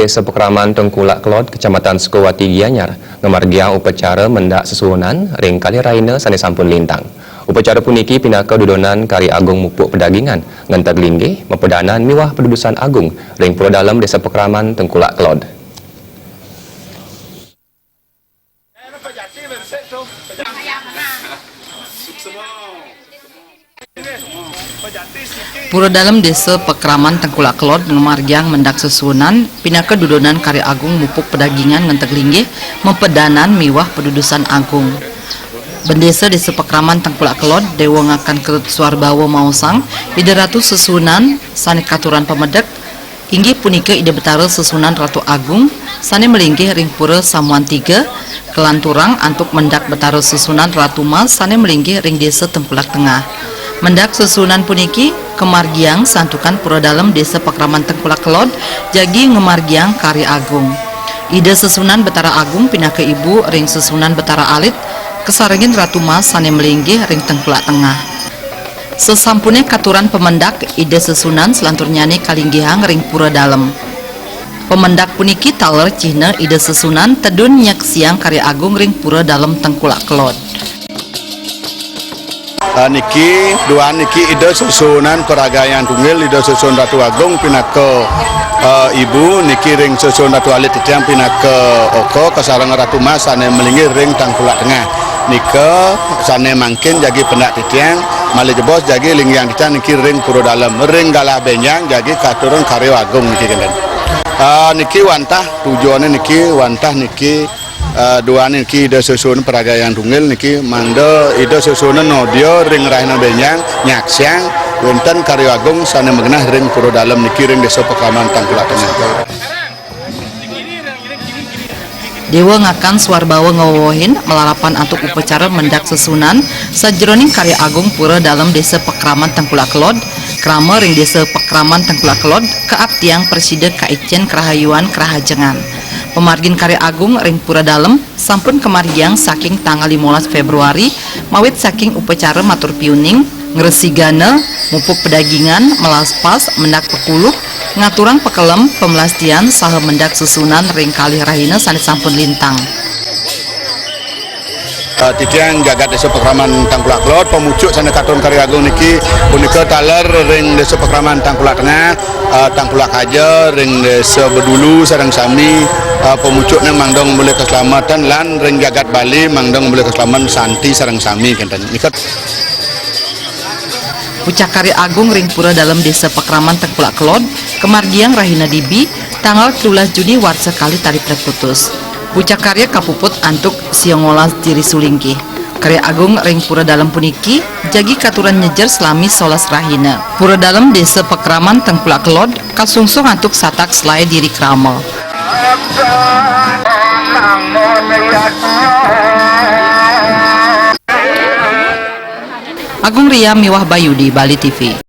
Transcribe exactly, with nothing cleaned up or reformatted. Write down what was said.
Desa Pakraman Tengkulak Kelod, Kecamatan Sukawati, Gianyar, ngamargiang upacara mendak sesuunan ring Kalih Rahina sane sampun lintang. Upacara puniki pinaka dudonan Karya Agung Mupuk Pedagingan, Ngenteg Linggih, Mapadanan miwah Padudusan Agung ring Pura Dalem, Desa Pakraman Tengkulak Kelod. Pura Dalem Desa Pakraman Tengkulak Kelod ngamargiang mendak sesuunan pinaka dudonan Karya Agung Mupuk Pedagingan, Ngenteg Linggih, Mapadanan miwah Padudusan Agung. Bendesa Desa Pakraman Tengkulak Kelod, Dewa Ngakan Kerut Suarbawa, maosang Ida Ratu Sesuunan sane katuran pamedek, inggih punika Ida Betara Sesuunan Ratu Agung sane malinggih ring Pura Samuan Tiga, kalanturang antuk mendak Betara Sesuunan Ratu Mas sane malinggih ring Desa Tengkulak Tengah. Mendak sesuunan puniki kamargiang santukan Pura Dalem Desa Pakraman Tengkulak Kelod jagi ngamargiang Karya Agung. Ida Sesuunan Betara Agung pinaka ibu ring Sesuunan Betara Alit, kasarengin Ratu Mas sane malinggih ring Tengkulak Tengah. Sasampune katuran pamendak, Ida Sesuunan salanturnyane kalinggihang ring Pura Dalem. Pamendak puniki taler cihna Ida Sesuunan tedun nyaksiang Karya Agung ring Pura Dalem Tengkulak Kelod. Ah, niki, duan niki Ida Sesuunan Paragayan Tunggil, Ida Sesuunan Ratu Agung pinaka, ah, ibu, niki ring Sesuunan Ratu Alit titiang pinaka oka, kasareng Ratu Mas sane malinggih ring Tengkulak Tengah. Nika sane mangkin jagi pendak titiang, malih jebos jagi linggihang titiang niki ring Pura Dalem, ring galah benjang jagi katurun Karya Agung niki kenten. Ah, niki wantah tujuane niki, wantah niki, ah, duane niki Ida Sesuunan Paragayan Tunggil niki mangda Ida Sesuunan nodia ring rahina benjang nyaksiang wenten Karya Agung sane magenah ring Pura Dalem niki ring Desa Pakraman Tengkulak Tengah. Dewa Ngakan Suarbawa ngawewehin malarapan antuk upacara mendak sesuunan sajeroning Karya Agung Pura Dalem Desa Pakraman Tengkulak Kelod, krama ring Desa Pakraman Tengkulak Kelod, kaaptiang prasida kaicen karahayuan karahajengan. Pamargin Karya Agung ring Pura Dalem sampun kamargiang saking tanggal limolas Februari, mawit saking upacara matur piuning, ngresigana, mupuk pedagingan, melaspas, mendak pekuluh, ngaturang pekelem, pemelastian, saha mendak sesuunan ring kalih rahina sane sampun lintang. Eh, titiang jagat Desa Pakraman Tengkulak Kelod, pamucuk sane katon Karya Agung niki punika taler ring Desa Pakraman Tengkulak Tengah, eh, Tengkulak Haja, ring Desa Bedulu sareng sami, eh, pamucukne mangda mulih kaslamatan lan ring jagat Bali mangda mulih kaslamatan santi sareng sami kenten. Nika Pucak Karya Agung ring Pura Dalem Desa Pakraman Tengkulak Kelod, kamargiang rahina dibi, tanggal telulas Juni warsa kalih tali plekutus. Pucak karya kapuput antuk sia ngolas diri sulingkih. Karya Agung ring Pura Dalem puniki jagi katuran nyejer salami solas rahina. Pura Dalem Desa Pakraman Tengkulak Kelod kasungsung antuk satak selae diri krama. Agung Ria miwah Bayu di Bali T V.